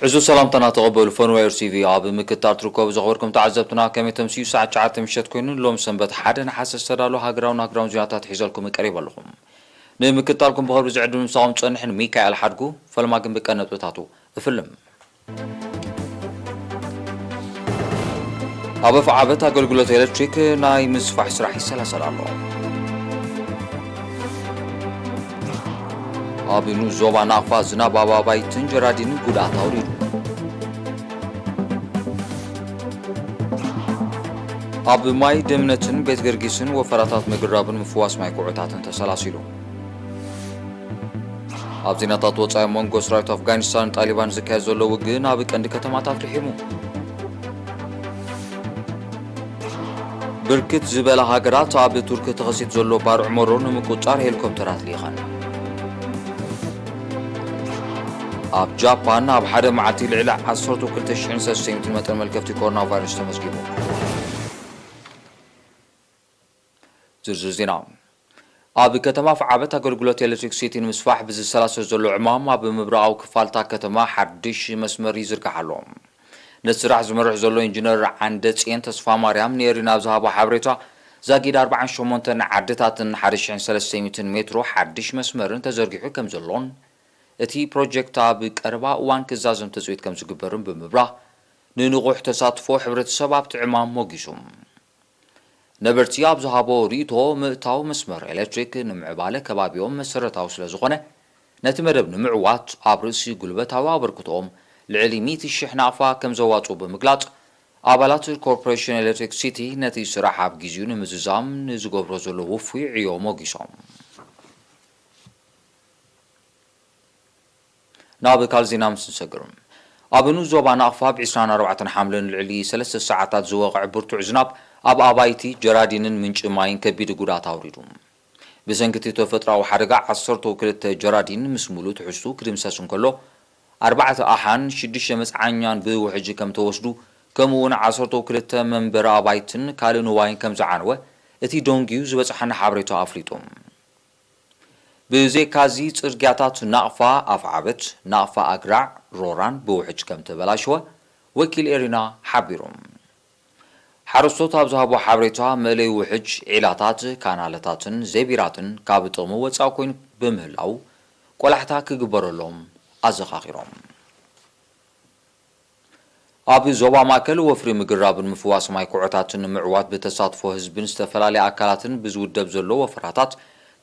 እዚ ሰላምታና ተቐበሉ ፈንዋየር ቲቪ ኣብ ምክትታል ትርከቡ ዘኽበርኩም ተዓዘብትና፣ ከመይ ተምስዩ? ሰዓት ትሽዓተ ምሸት ኮይኑ ሎም ሰንበት ሓደ ነሓሰ ዝተዳሎ ሃገራውን ሃገራውን ዜናታት ሒዘልኩም ቀሪበ ኣለኹም። ንምክትታልኩም ብኽብሪ ዝዕድም ምሳኹም ጸንሕን ሚካኤል ሓድጉ። ፈለማ ግን ብቀን ነጥብታቱ እፍልም። ኣብ ኣፍዓበት ኣገልግሎት ኤሌክትሪክ ናይ ምስፋሕ ስራሕ ይሰላሰል ኣሎ። ኣብ ንኡስ ዞባ ናቕፋ ዝናብ ኣብ ኣባይትን ጀራዲንን ጉድኣት ኣውሪዱ። ኣብ ማይ ደምነትን ቤት ገርጊስን ወፈራታት ምግራብን ምፍዋስ ማይ ኩዕታትን ተሰላሲሉ። ኣብ ዜናታት ወጻኢ፣ መንጎ ሰራዊት ኣፍጋኒስታንን ጣሊባን ዝካየድ ዘሎ ውግእ ናብ ቀንዲ ከተማታት ርሒሙ። ብርክት ዝበላ ሃገራት ኣብ ቱርኪ ተኸሲቱ ዘሎ ባርዕ መሮ ንምቁጽጻር ሄሊኮፕተራት ልኢኸን። ኣብ ጃፓን ኣብ ሓደ መዓልቲ ልዕሊ ዓሰርተ ክልተ ሽሕን ሰለስተ ሚእትን መጠን መልከፍቲ ኮሮና ቫይረስ ተመዝጊቡ። ዝርዝር ዜና። ኣብ ከተማ ኣፍዓበት ኣገልግሎት ኤሌክትሪክ ሲቲ ንምስፋሕ ብዝሰላሰል ዘሎ ዕማም ኣብ ምብራቓዊ ክፋልታ ከተማ ሓድሽ መስመር ይዝርጋሕ ኣሎ። ነቲ ስራሕ ዝመርሕ ዘሎ ኢንጂነር ዓንደጽዮን ተስፋማርያም ንኤሪና ኣብ ዝሃቦ ሓበሬታ፣ ዛጊድ ኣርባዓን ሸሞንተን ዓድታትን ሓደ ሽሕን ሰለስተ ሚእትን ሜትሮ ሓድሽ መስመርን ተዘርጊሑ ከም ዘሎን እቲ ፕሮጀክት ኣብ ቀረባ እዋን ክዛዘም ትጽቢት ከም ዝግበርን ብምብራህ፣ ንንቑሕ ተሳትፎ ሕብረተሰብ ኣብቲ ዕማም ሞጊሱ። ነበርቲ ኣብ ዝሃቦ ርእይቶ፣ ምእታው መስመር ኤሌክትሪክ ንምዕባለ ከባቢኦም መሰረታዊ ስለ ዝኾነ፣ ነቲ መደብ ንምዕዋት ኣብ ርእሲ ጉልበታዊ ኣበርክቶኦም ልዕሊ ሚእቲ ሽሕ ናቕፋ ከም ዘዋጽኡ ብምግላጽ፣ ኣባላት ኮርፖሬሽን ኤሌክትሪክ ሲቲ ነቲ ስራሕ ኣብ ግዜኡ ንምዝዛም ንዝገብሮ ዘሎ ውፉይ ዕዮ ሞጊሶም። ናብ ካልእ ዜና ምስ ንሰግር፣ ኣብ ንኡስ ዞባ ናቕፋ ኣብ ዕስራን ኣርባዕተን ሓምለን ልዕሊ ሰለስተ ሰዓታት ዝወቕዐ ብርቱዕ ዝናብ ኣብ ኣባይቲ፣ ጀራዲንን ምንጪ ማይን ከቢድ ጉድኣት ኣውሪዱ። ብሰንኪ እቲ ተፈጥሮኣዊ ሓደጋ ዓሰርተ ክልተ ጀራዲን ምስ ሙሉእ ትሕዝቱ ክድምሰስ እንከሎ፣ ኣርባዕተ ኣሓን ሽዱሽተ መጽዓኛን ብውሕጅ ከም ተወስዱ፣ ከምኡ እውን ዓሰርተ ክልተ መንበሪ ኣባይትን ካልእ ንዋይን ከም ዝዓነወ እቲ ደንጊዩ ዝበጽሓና ሓበሬታ ኣፍሊጡ። ብዘይካዚ፣ ጽርግያታት ናቕፋ ኣፍዓበት፣ ናቕፋ ኣግራዕ፣ ሮራን ብውሕጅ ከም ተበላሸወ ወኪል ኤሪና ሓቢሩ። ሓረስቶት ኣብ ዝሃቦ ሓበሬታ፣ መእለይ ውሕጅ ዒላታት፣ ካናለታትን ዜቢራትን ካብ ጥቕሚ ወጻኢ ኮይኑ ብምህላው፣ ቆላሕታ ክግበረሎም ኣዘኻኺሮም። ኣብ ዞባ ማእከል፣ ወፍሪ ምግራብን ምፍዋስ ማይ ኩዖታትን ንምዕዋት ብተሳትፎ ህዝብን ዝተፈላለያ ኣካላትን ብዝውደብ ዘሎ ወፈራታት፣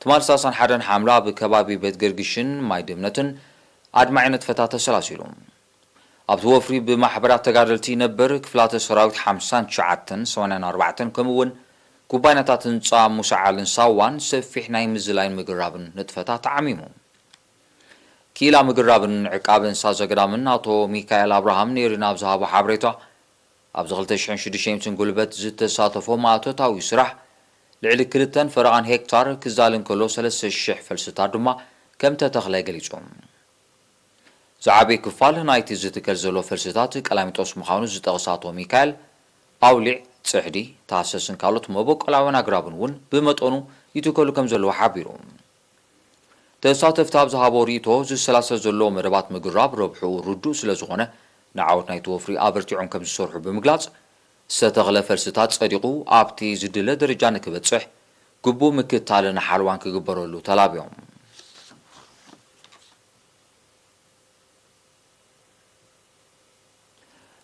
ትማል ሰላሳን ሓደን ሓምለ ኣብ ከባቢ ቤት ገርግሽን ማይ ደምነትን ኣድማዒ ንጥፈታት ተሰላሲሉ። ኣብቲ ወፍሪ ብማሕበራት ተጋደልቲ ነበር ክፍላተ ሰራዊት ሓምሳን ትሽዓተን ሰማንያን ኣርባዕተን ከምኡ እውን ኩባንያታት ህንጻ ሙሰዓልን ሳዋን ሰፊሕ ናይ ምዝላይን ምግራብን ንጥፈታት ተዓሚሙ። ክኢላ ምግራብን ዕቃበ እንስሳ ዘገዳምን ኣቶ ሚካኤል ኣብርሃም ነይሪ ናብ ዝሃቦ ሓበሬታ፣ ኣብዚ ክልተ ሽሕን ሽዱሽተ ሚእትን ጉልበት ዝተሳተፎ ማእቶታዊ ስራሕ ልዕሊ ክልተን ፈረቓን ሄክታር ክዛሊ እንከሎ፣ ሰለስተ ሽሕ ፈልስታት ድማ ከም ተተኽለ ገሊጹ። ዝዓበየ ክፋል ናይቲ ዝትከል ዘሎ ፈልስታት ቀላሚጦስ ምዃኑ ዝጠቕሰ ኣቶ ሚካኤል፣ ኣውሊዕ፣ ጽሕዲ፣ ታህሰስን ካልኦት መበቆላውያን ኣግራብን እውን ብመጠኑ ይትከሉ ከም ዘለዉ ሓቢሩ። ተሳተፍቲ ኣብ ዝሃቦ ርእይቶ፣ ዝሰላሰል ዘሎ መደባት ምግራብ ረብሕኡ ርዱእ ስለ ዝኾነ፣ ንዓወት ናይቲ ወፍሪ ኣበርቲዖም ከም ዝሰርሑ ብምግላጽ፣ ዝተተኽለ ፈልስታት ጸዲቑ ኣብቲ ዝድለ ደረጃ ንክበጽሕ ግቡእ ምክትታልን ሓልዋን ክግበረሉ ተላብዮም።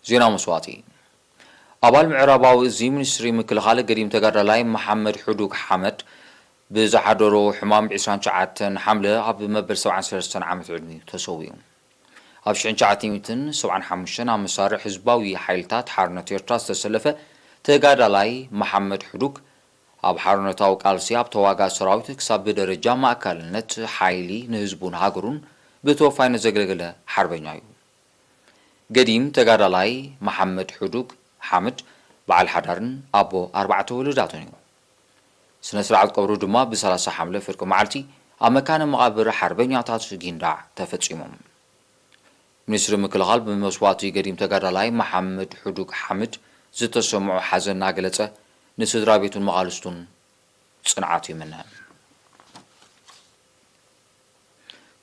ዜና መስዋእቲ። ኣባል ምዕራባዊ እዚ ሚኒስትሪ ምክልኻል ገዲም ተጋዳላይ መሓመድ ሕዱግ ሓመድ ብዝሓደሮ ሕማም ዕስራን ትሽዓተን ሓምለ ኣብ መበል ሰብዓን ሰለስተን ዓመት ዕድሚኡ ተሰዊኡ። ኣብ ሽሕን ትሽዓተ ሚእትን ሰብዓን ሓሙሽተን ኣብ መሳርዕ ህዝባዊ ሓይልታት ሓርነት ኤርትራ ዝተሰለፈ ተጋዳላይ መሓመድ ሕዱግ፣ ኣብ ሓርነታዊ ቃልሲ ኣብ ተዋጋእ ሰራዊት ክሳብ ብደረጃ ማእከልነት ሓይሊ ንህዝቡን ሃገሩን ብተወፋይነት ዘገልገለ ሓርበኛ እዩ። ገዲም ተጋዳላይ መሓመድ ሕዱግ ሓምድ በዓል ሓዳርን ኣቦ ኣርባዕተ ውሉዳትን እዩ። ስነ ስርዓት ቀብሩ ድማ ብሰላሳ ሓምለ ፍርቂ መዓልቲ ኣብ መካነ መቓብር ሓርበኛታት ጊንዳዕ ተፈጺሙ። ሚኒስትሪ ምክልኻል ብመስዋእቲ ገዲም ተጋዳላይ መሓመድ ሕዱግ ሓምድ ዝተሰምዖ ሓዘን እናገለጸ፣ ንስድራ ቤቱን መቓልስቱን ጽንዓት ይምነ።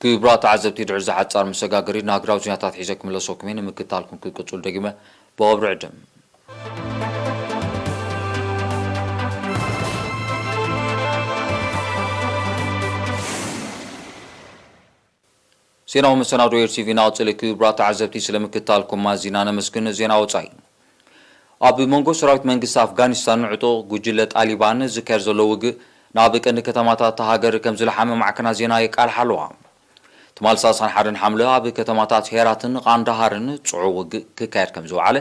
ክቡራት ተዓዘብቲ፣ ድሕሪ እዚ ሓጻር መሰጋገሪ ንሃገራዊ ዜናታት ሒዘ ክምለሰኩም እየ። ንምክትታልኩም ክቅጽሉ ደጊመ ብኽብሪ ዕድም። ዜናዊ መሰናዶ ኤር ቲቪ እናቐጸለ። ክቡራት ተዓዘብቲ፣ ስለ ምክትታልኩም ኣዚና ነመስግን። ዜና ወጻኢ። ኣብ መንጎ ሰራዊት መንግስቲ ኣፍጋኒስታን ዕጡቕ ጉጅለ ጣሊባን ዝካየድ ዘሎ ውግእ ናብ ቀንዲ ከተማታት እታ ሃገር ከም ዝለሓመ ማዕከናት ዜና የቃልሓ ኣለዋ። ትማል ሰላሳን ሓደን ሓምለ ኣብ ከተማታት ሄራትን ቃንዳሃርን ጽዑቕ ውግእ ክካየድ ከም ዝወዓለ፣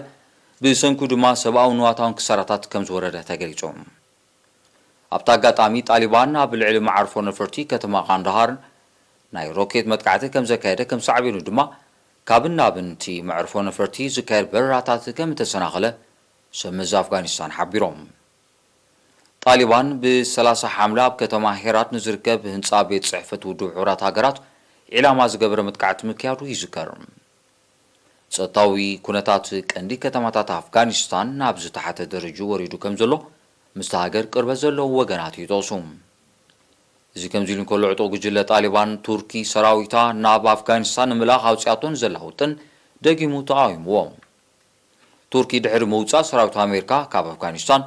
ብሰንኩ ድማ ሰብኣውን ንዋታውን ክሳራታት ከም ዝወረደ ተገሊጹ። ኣብቲ ኣጋጣሚ፣ ጣሊባን ኣብ ልዕሊ መዓርፎ ነፈርቲ ከተማ ቃንዳሃር ናይ ሮኬት መጥቃዕቲ ከም ዘካየደ፣ ከም ሳዕቤኑ ድማ ካብን ናብን እቲ መዕርፎ ነፈርቲ ዝካየድ በረራታት ከም እተሰናኸለ ሰብ መዚ ኣፍጋኒስታን ሓቢሮም። ጣሊባን ብ30 ሓምለ ኣብ ከተማ ሄራት ንዝርከብ ህንጻ ቤት ጽሕፈት ውድብ ሕቡራት ሃገራት ዒላማ ዝገበረ መጥቃዕቲ ምክያዱ ይዝከር። ጸጥታዊ ኩነታት ቀንዲ ከተማታት ኣፍጋኒስታን ናብ ዝተሓተ ደረጃ ወሪዱ ከም ዘሎ ምስቲ ሃገር ቅርበት ዘለዉ ወገናት ይጠቕሱ። እዚ ከምዚ ኢሉ እንከሎ፣ ዕጡቕ ጉጅለ ጣሊባን፣ ቱርኪ ሰራዊታ ናብ ኣፍጋኒስታን ንምልኣኽ ኣውጺኣቶ ንዘላ ውጥን ደጊሙ ተቓዊምዎ። ቱርኪ ድሕሪ ምውጻእ ሰራዊት ኣሜሪካ ካብ ኣፍጋኒስታን፣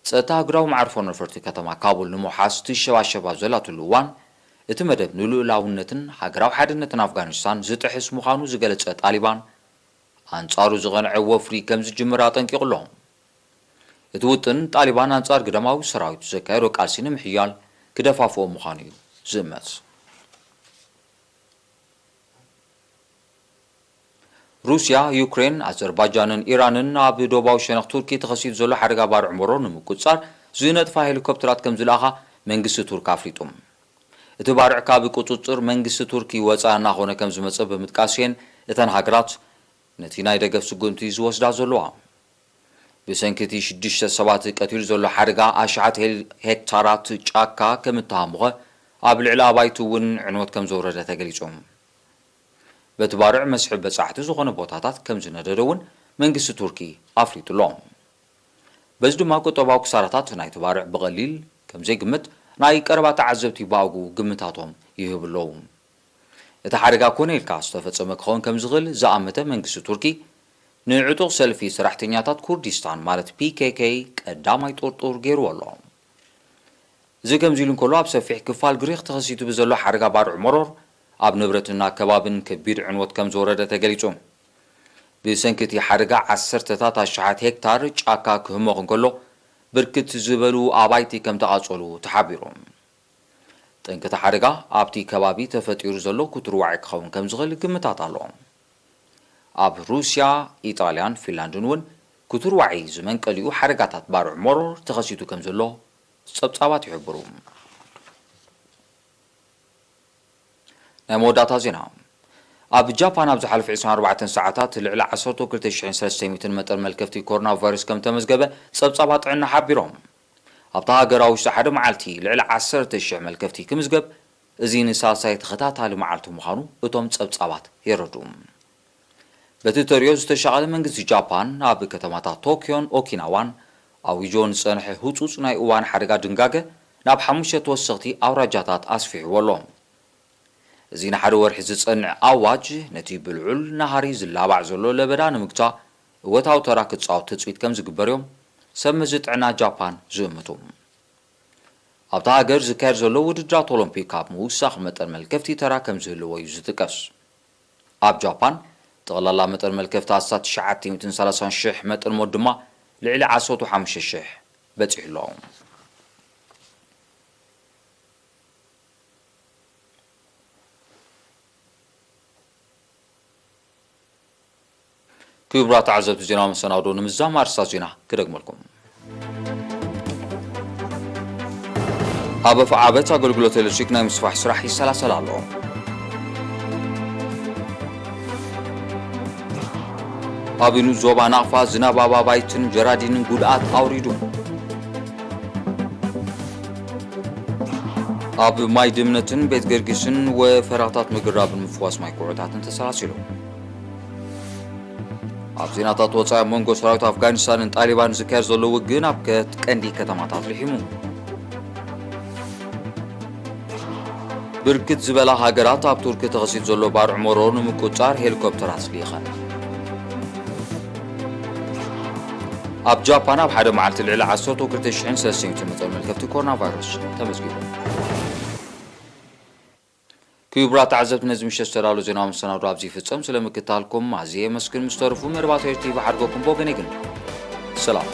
ጸጥታ ሃገራዊ መዓርፎ ነፈርቲ ከተማ ካቡል ንምውሓስ ትሸባሸብ ኣብ ዘላትሉ እዋን፣ እቲ መደብ ንልኡላውነትን ሃገራዊ ሓድነትን ኣፍጋኒስታን ዝጥሕስ ምዃኑ ዝገለጸ ጣሊባን፣ ኣንጻሩ ዝቐንዐ ወፍሪ ከም ዝጅምር ኣጠንቂቑ ኣሎ። እቲ ውጥን፣ ጣሊባን ኣንጻር ግዳማዊ ሰራዊት ዘካየዶ ቃልሲ ንምሕያል ክደፋፍኦ ምዃኑ እዩ ዝእመት። ሩስያ፣ ዩክሬን፣ ኣዘርባጃንን ኢራንን ኣብ ዶባዊ ሸነኽ ቱርኪ ተኸሲቱ ዘሎ ሓደጋ ባርዕ መሮር ንምቁጽጻር ዝነጥፋ ሄሊኮፕተራት ከም ዝለኣኻ መንግስቲ ቱርኪ ኣፍሊጡ። እቲ ባርዕ ካብ ቁጽጽር መንግስቲ ቱርኪ ወጻኢ እናኾነ ከም ዝመጸ ብምጥቃስ እየን እተን ሃገራት ነቲ ናይ ደገፍ ስጉምቲ ዝወስዳ ዘለዋ። ብሰንኪ እቲ ሽዱሽተ ሰባት ቀቲሉ ዘሎ ሓደጋ፣ ኣሽሓት ሄል-፣ ሄክታራት ጫካ ከም እተሃሙኸ፣ ኣብ ልዕሊ ኣባይቲ እውን ዕንወት ከም ዘውረደ ተገሊጹ። በቲ ባርዕ መስሕብ በጻሕቲ ዝኾነ ቦታታት ከም ዝነደደ እውን መንግስቲ ቱርኪ ኣፍሊጡ ኣሎ። በዚ ድማ ቁጠባዊ ክሳራታት ናይቲ ባርዕ ብቐሊል ከም ዘይግመት ናይ ቀረባ ተዓዘብቲ ብኣግኡ ግምታቶም ይህቡ ኣለዉ። እቲ ሓደጋ ኮነ ኢልካ ዝተፈጸመ ክኸውን ከም ዝኽእል ዝኣመተ መንግስቲ ቱርኪ፣ ንዕጡቕ ሰልፊ ሰራሕተኛታት ኩርዲስታን ማለት ፒ ኬ ኬ ቀዳማይ ጥርጡር ገይርዎ ኣሎ። እዚ ከምዚ ኢሉ እንከሎ፣ ኣብ ሰፊሕ ክፋል ግሪኽ ተኸሲቱ ብዘሎ ሓደጋ ባርዕ መሮር ኣብ ንብረትን ኣከባብን ከቢድ ዕንወት ከም ዝወረደ ተገሊጹ። ብሰንኪ እቲ ሓደጋ ዓሰርተታት ኣሽሓት ሄክታር ጫካ ክህሞኽ እንከሎ፣ ብርክት ዝበሉ ኣባይቲ ከም ተቓጸሉ ተሓቢሩ። ጠንቂ እቲ ሓደጋ ኣብቲ ከባቢ ተፈጢሩ ዘሎ ክቱር ዋዒ ክኸውን ከም ዝኽእል ግምታት ኣሎ። ኣብ ሩስያ፣ ኢጣልያን ፊንላንድን እውን ክቱር ዋዒ ዝመንቀሊኡ ሓደጋታት ባርዕ መሮር ተኸሲቱ ከም ዘሎ ጸብጻባት ይሕብሩ። ናይ መወዳእታ ዜና። ኣብ ጃፓን ኣብ ዝሓለፈ ዕስራን ኣርባዕተን ሰዓታት ልዕሊ ዓሰርተ ክልተ ሽሕን ሰለስተ ሚእትን መጠን መልከፍቲ ኮሮና ቫይረስ ከም ተመዝገበ ጸብጻባት ጥዕና ሓቢሮም። ኣብታ ሃገር ኣብ ውሽጢ ሓደ መዓልቲ ልዕሊ ዓሰርተ ሽሕ መልከፍቲ ክምዝገብ፣ እዚ ንሳልሳይ ተኸታታሊ መዓልቲ ምዃኑ እቶም ጸብጻባት የረድኡ። በቲ ተርእዮ ዝተሻቐለ መንግስቲ ጃፓን ኣብ ከተማታት ቶክዮን ኦኪናዋን ኣዊጆ ንጸንሐ ህጹጽ ናይ እዋን ሓደጋ ድንጋገ ናብ ሓሙሽተ ተወሰኽቲ ኣውራጃታት ኣስፊሕዎ ኣሎ። እዚ ንሓደ ወርሒ ዝጸንዕ ኣዋጅ ነቲ ብልዑል ናሃሪ ዝላባዕ ዘሎ ለበዳ ንምግታእ እወታዊ ተራ ክጻወት ትጽቢት ከም ዝግበር እዮም ሰብ መዚ ጥዕና ጃፓን ዝእምቱ። ኣብታ ሃገር ዝካየድ ዘሎ ውድድራት ኦሎምፒክ ኣብ ምውሳኽ መጠን መልከፍቲ ተራ ከም ዝህልዎ እዩ ዝጥቀስ። ኣብ ጃፓን፣ ጠቕላላ መጠን መልከፍቲ ኣስታት ትሽዓተ ሚእትን ሰላሳን ሽሕ፣ መጠን ሞት ድማ ልዕሊ ዓሰርተ ሓሙሽተ ሽሕ በጺሑ ኣሎ። ክቡራት ተዓዘብቲ፣ ዜና መሰናዶ ንምዝዛም ኣርእስታት ዜና ክደግመልኩም። ኣብ ኣፍዓበት ኣገልግሎት ኤሌክትሪክ ናይ ምስፋሕ ስራሕ ይሰላሰል ኣሎ። ኣብ ንኡስ ዞባ ናቕፋ ዝናብ ኣብ ኣባይትን ጀራዲንን ጉድኣት ኣውሪዱ። ኣብ ማይ ድምነትን ቤት ገርጊስን ወፈራታት ምግራብን ምፍዋስ ማይ ኩዕታትን ተሰላሲሉ። ኣብ ዜናታት ወጻኢ፣ ኣብ መንጎ ሰራዊት ኣፍጋኒስታንን ጣሊባን ዝካየድ ዘሎ ውግእ ናብ ከ-፣ ቀንዲ ከተማታት ልሒሙ። ብርክት ዝበላ ሃገራት ኣብ ቱርኪ ተኸሲቱ ዘሎ ባርዕ መሮ ንምቁጽጻር ሄሊኮፕተራት ልኢኸን። ኣብ ጃፓን ኣብ ሓደ መዓልቲ ልዕሊ ዓሰርተ ክልተ ሽሕን ሰለስተ ሚእትን መጠን መልከፍቲ ኮሮና ቫይረስ ተመዝጊቡ። ክቡራት ተዓዘብቲ፣ ነዚ ምሸት ዝተዳለወ ዜናዊ መሰናዶ ኣብዚ ይፍጸም። ስለ ምክታልኩም ኣዝየ የመስግን። ምስ ተረፉ መደባት ኤር ቲ ቪ ሓድጎኩም ብወገነይ ግን ሰላም።